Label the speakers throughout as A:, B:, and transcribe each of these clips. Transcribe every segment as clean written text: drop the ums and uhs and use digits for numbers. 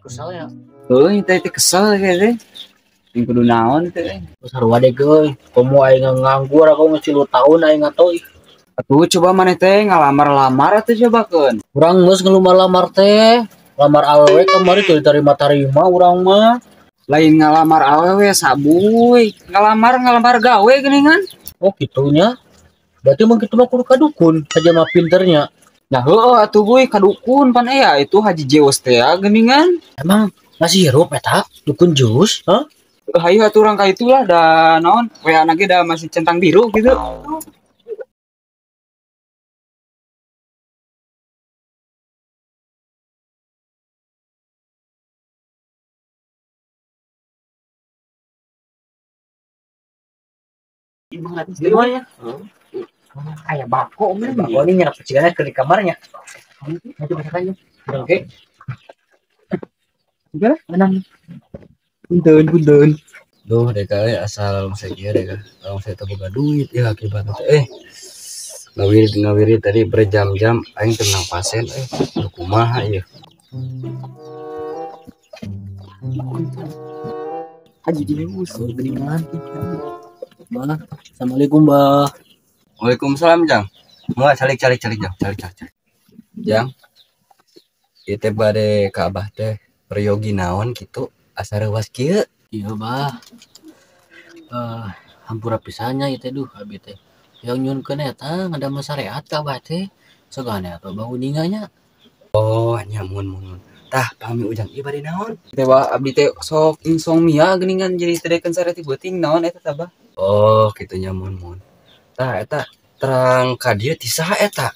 A: Kesel ya.
B: Heuh, teh teh kesel teh. Ting kudu naon teh.
A: Sarua deh euy. Komo aing nganggur aku geus 3 tahun aing atuh.
B: Atuh coba maneh teh ngalamar-lamar atuh cobakeun.
A: Urang geus ngelamar-lamar teh. Lamar awewe kamari teu diterima-terima urang mah.
B: Lain ngalamar awewe sabuy, ngalamar-ngalamar gawe geuningan.
A: Oh kitunya. Berarti mah kitu mah kudu ka dukun, saja mah pinternya.
B: Nah heueuh atuh buy ka dukun pan aya itu Haji Zeus teh geuningan.
A: Emang masih hirup eta dukun Zeus, hah?
B: Hayu atuh urang ka itulah da naon, WA na ge da masih centang biru gitu.
A: Gimana ya?
B: Aya bako mah.
A: Bako ini nyerap percikannya ke di kamarnya. Nanti masakannya. Oke.
B: Gimana? Menang. Punten, punten.
C: Duh, dek asal saya kieu dek. Kalau saya teu boga duit ya akibatna teh. Ngawirid tadi berjam-jam aing teu menang pasien duh kumaha ieu.
B: Haji Zeus
A: geuningan. Bah, assalamualaikum, Bah.
C: Waalaikumsalam, Jang. Moal calik calik calik Jang, calik calik. Jang. Ieu teh bade ka Abah teh peryogi naon kitu asa reuwas kieu.
A: Iya, Bah. Hampura pisannya ieu teh duh abi teh. Yang nyunkeun eta ngadamel syariat ka Abah teh. Sogana atuh Abah uninganya.
C: Oh, nya mun mun. Tah, pami ujang ieu bade naon?
B: Teh Bah, abdi teh sok insomnia geuningan jadi teu dekeun sare ti beuting naon eta tah, Bah.
C: Oh, kitu nya mun mun. Tah eta terang ka dieu ti saha eta?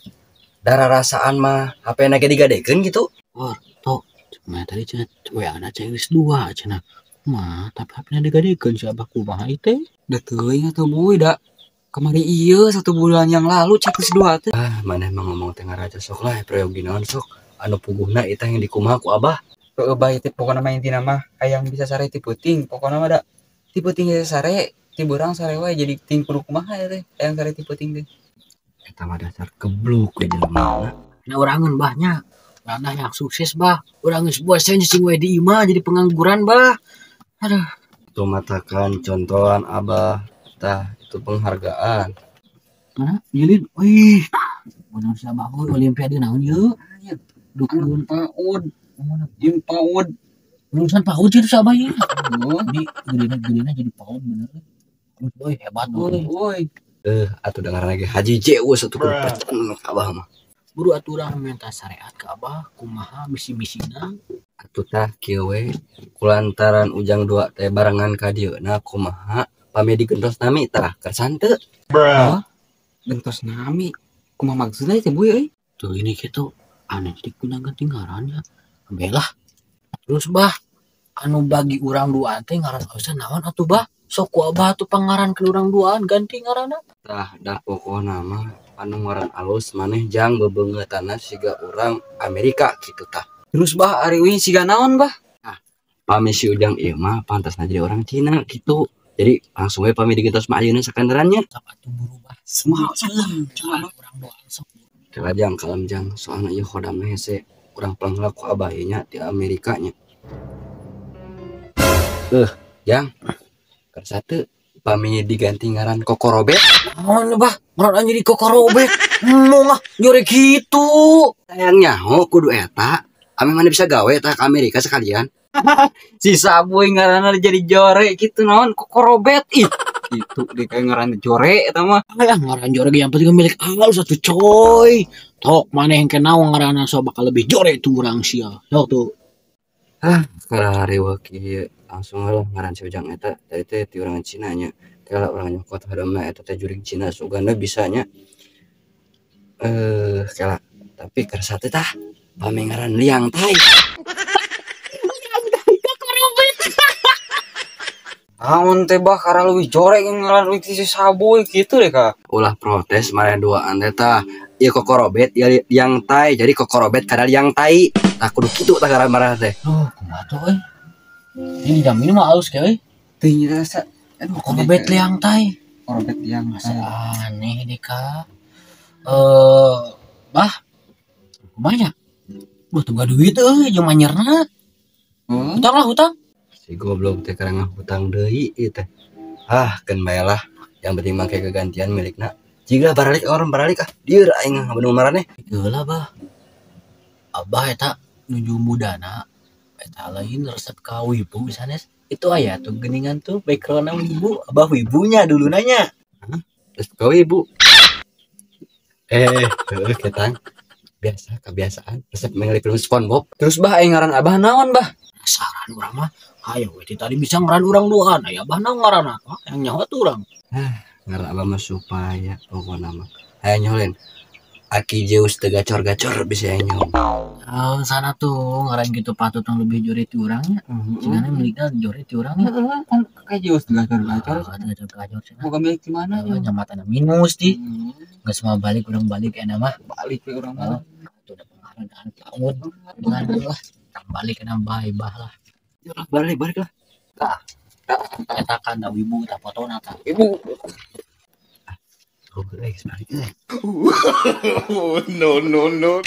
C: Dararasaan mah HP na ge digadekeun gitu.
A: Wah, tok. Mah tadi cenah WA na checklist 2 cenah. Mah, tapi HP na digadekeun si Abah kumaha ieu teh?
B: Da teuing atuh buy da. Kamari ieu 1 bulan yang lalu checklist 2 teh.
C: Ah, maneh mah ngomong teh ngaraca sok lah peryogi naon sok. Anu puguhna eta yang dikumaha ku Abah.
B: Heueuh bae teh pokona mah intina mah hayang bisa sare ti peuting, pokona mah da ti peuting geus sare. Ti beurang sare wae jadi ting kudu kumaha ya teh hayang sare ti peuting teh.
C: Eta mah dasar gebluk we jelema.
A: Nya urangeun bah nya. Urang yang sukses bah. Urang geus bosen cicing we di imah jadi pengangguran bah. Aduh.
C: Tuh matakan contohan Abah. Tah itu penghargaan.
A: Mana? Nyilin. Wih. Bener si Abah euy olimpiade naon ieu? Dukun
B: PAUD. Jeung PAUD.
A: Lulusan PAUD itu si Abah ieu. Ini gedena-gedena jadi PAUD bener. Woi hebat euy.
B: Woi.
C: Atuh dengar lagi Haji Zeus atuh kudu percaya ka Abah mah.
A: Buru atuh urang minta syariat ka Abah kumaha misi-misina.
C: Atuh tah kieu we kulantaran ujang dua teh barengan ka dieu na kumaha pami digentos nami tah kersan teu.
B: Hah? Gentos nami kumaha maksudna teh buy euy?
A: Tuh ini kitu aneh jadi guna ganti ngaran ya. Belah. Terus bah anu bagi urang duaan teh ngaran usah naon atuh bah. Sok ku Abah atuh pangaran ke urang duaan ganti ngaranna.
C: Tah dah pokona mah anu ngaran alus maneh jang bebeungeutana siga urang Amerika kitu tah.
B: Terus bah ari uing siga naon bah?
C: Tah pami si ujang ieu mah pantasna jadi orang Cina kitu. Jadi langsung we pami digentos mah ayeuna sakanderannya.
A: Sok atuh buru bah.
B: Kumaha sok
A: kumaha urang duaan sok.
C: Kela jang kalem jang soalna ieu khodamna hese urang pangheula ku Abah ieu nya di Amerika nya. Jang. Satu pami diganti ngaran Kokorobet.
A: Naon bah, ngaran anjing di Kokorobet. Mong ah, nyore kitu.
C: Sayang nyaho kudu eta. Ame mana bisa gawe tah ke Amerika sekalian.
B: Si Saboy ngaranna jadi jore kitu naon Kokorobet ih. Kitu deh kayak ngaran jore eta mah.
A: Aya ngaran jore ge yang penting milik alus atuh coy. Tok maneh yang kenal ngaranna sok bakal lebih jore tuh urang sia. Sok tuh.
C: Ah, karariweuh kieu. Langsung lah ngaran si ujang eta tadi teh ti urang Cina nya. Kala urang nyokot hadamna eta teh jurig Cina sugana bisanya. Kala tapi kersa teh tah pami ngaran liang tai.
B: Naon teh bah karena leuwih jorek ngaran leuwih ti si Saboy kitu deh ka.
C: Ulah protes maneh duaan teh tah. Ieu kokorobet ieu liang tai jadi kokorobet kada liang tai. Tah kudu kitu tah ngaran marah teh.
A: Duh, kumaha tuh euy? Ini dijamin mah alus kayak euy.
B: Teuing rasa. Aduh,
A: kokorobet liang tai.
B: Kokorobet liang
A: tai. Aneh deh ka. Bah. Kumaha nya? Duh, teu duit euy jeung manyerna. Hutang lah, hutang.
C: Si goblok teh karang hutang deui ieu teh. Ah, keun bae lah. Yang penting make kegantian milikna. Jiga baralik orang baralik ah. Dieur aing ngabendung maraneh.
A: Heula, Bah. Abah eta nuju mudana eta lain resep ka wibu sanes. Itu aya tuh geningan tuh backgroundna wibu, Abah wibunya dulu nanya.
C: Terus kau ibu. Eh, heuh ketang. Biasa kebiasaan resep mengelik film SpongeBob.
B: Terus, Bah, aing ngaran Abah naon, Bah?
A: Penasaran urang mah. Hayo we ti tadi bisa ngaran urang duaan. Aya Abah naon ngaranna? Ah, yang nyaho tuh urang.
C: Ngaran abah mah supaya pokokna mah. Aya nyolen. Aki Zeus teu gacor-gacor bisa aya nyaho.
A: Oh, sana tuh ngaran gitu patut yang lebih jore ti urangnya. Cigana milikna jore ti urangnya.
B: Heeh, kan kayak Zeus gacor-gacor.
A: Ah, gacor-gacor cenah.
B: Boga milik di mana
A: Oh,
B: ya?
A: nyamatana minus di. Geus mah balik urang balik enak mah.
B: Balik we urang mah.
A: Oh, tuh udah penghargaan bangun. Dengan lah. Balik kena bae bah lah.
C: Balik balik lah.
A: Eta kan da wibu tah fotona tah.
B: Ibu.
C: Oh, guys, balik euy.
D: No, no, no.